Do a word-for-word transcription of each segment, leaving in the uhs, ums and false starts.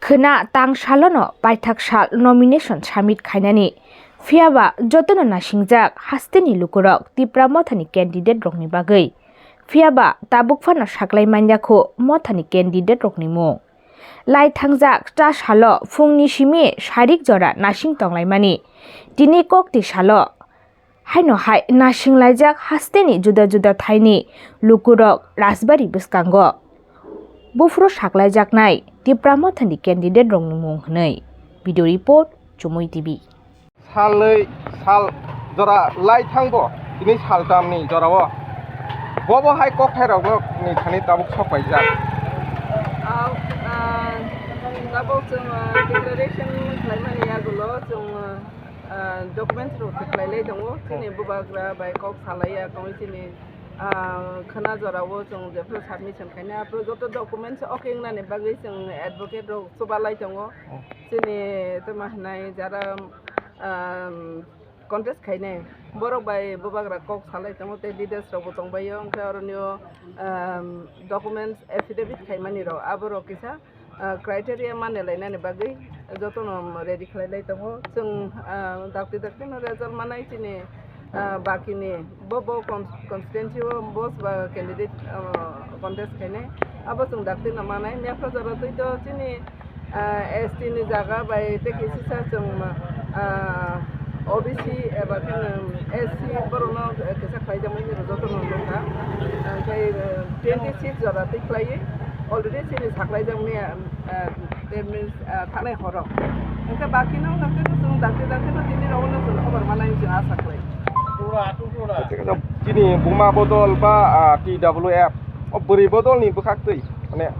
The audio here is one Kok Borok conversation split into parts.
Khwna tang salono paithak sal nomination submit khainani, phiyaba jotono nasingjak hasteni lukurok Tipra Mothani candidate rokni bagwi. Phiyaba tabuk phano saklai manya khu Mothani candidate rokni mung. Lai thangjak ta salo phungni simi sarik jora nasing tonglaimani. Tini kokti salo haino hai nasing laijak hasteni juda juda thaini lukurok Rajbari bwskango. Buphuru saklaijaknai Tipra Mothani candidate rokni mung hwnwi. Video report, Chumui T V. Salnwi sal jora lai thangbo, tini saltamni jorao bobo hai kokthairokni thani tabuk sok paijak. Ah, ah, tabuk chwng, ah, declaration khlaimani yagulo chwng, ah, documents rok khlailai tongo. Chini bubagra bai kok salaiya tongwi chini, ah, khwna jorao chwng jephru submission khaina, aphru joto documents okay wngnani bagwi chwng advocate rok chubalai tongo. Chini tamo hwnai jara, um, contest khainai borok bai bubagra kok salai tongo tei leaders rok bo tongbaio, hwnkhe oroni o, um, documents affidavit khaimani rok aborok kisa, uh, criteria mane lainani bagwi jotono ready khlai lai tongo. Chwng, uh, dakti dakti no result manai chini, uh, bakini bo, bo con-, constituency o bo ba candidate, uh, contest khainai abo chwng dakti no manai. Mepha jora twi to chini ah, S T ni jaga bai tei kisisa chwng, ah, O B C eba khe S C borokno kisa khlaijakmani jotono nukha. Hwnkhe, ah, twenty six jora twi khlaiwi already chini saklaijakmani, ah, that means, ah, thanai horo. Hwnkhe bakino hwnkhe chwng dakti dakti no tini rokno chwng khobor manai chwng asa khlai. Chini buma bodol ba, ah, T W F o bwrwi bodolni bwkhak twi mane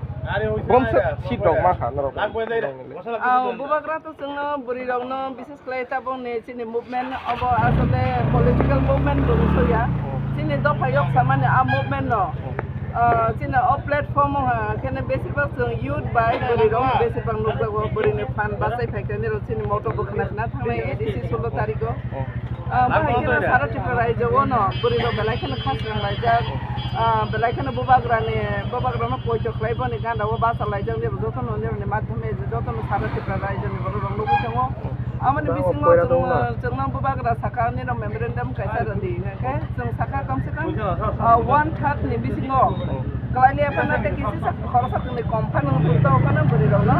bomse seat rok ma kha norok. Ah, bubagra to chwngno bwrwi rokno bises khlai tabokni chini movement obo asole political movement bo wngsuya. Chini dopha yok samani a movement no. Ah, chini o platform o ha kheno besibak chwng youth bai bwrwi rok besibak nukjago, bwrwini phan bachai phaikha nirok chini moto bo khna khna thangnai A D C sullo tariko. Ah, bahai kheno sara Tripura raijo o no bwrwi rok belai kheno khasrang laijak. Ah, belai kheno bubagrani, bubagrano poito khlai boni ganda o basa laijak, nirok jotono nirokni madhyome jotono sara Tripura raijoni borok rok nugwi tongo. Aboni bisingo chwng, chwngno bubagra saka nirok memorandum kaisa rwdi, hwnkhe chwng saka kamse kam, ah, one third ni bisingo kwlai liya phano tei kisa sak-, khoroksa chwngni kom phano hwnwi tongwi phano bwrwi rokno,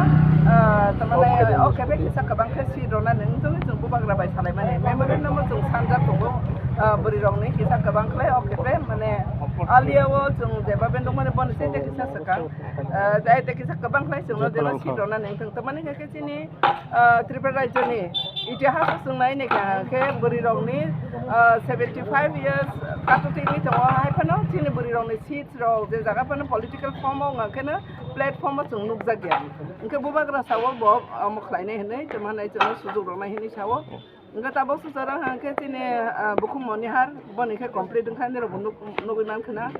ah, tamani o khe bai kisa kwbang khe seat rwna nang wngwi chwng bubagra bai salaimani memorandum o chwng sanjak tongo, ah, bwrwi rokni kisa kwbang khlai o khe bai mane aliya o chwng jeba bendong mani bono se tei kisa swkang, ah, tei tei kisa kwbang khlai chwngno jeba seat rwna nang thung tamani khe chini, ah, Tripura rajyoni itihas o chwng nai naikha khe bwrwi rokni, ah, seventy five years kato twi tongo hai phano chini bwrwi rokni seat rok je jaga phano political form o wngkha kheno platform o chwng nukjakya. Hwnkhe bubagra sao bo omo khlainai hinwi tamo hinwi chwngno sujuk rwnai hinwi sao. Hwnkhe tabuk swchara hwnkhe chini, ah, bukhuk monihar boni khe complete wngkha nirokbo nuk-, nugwi mankha na.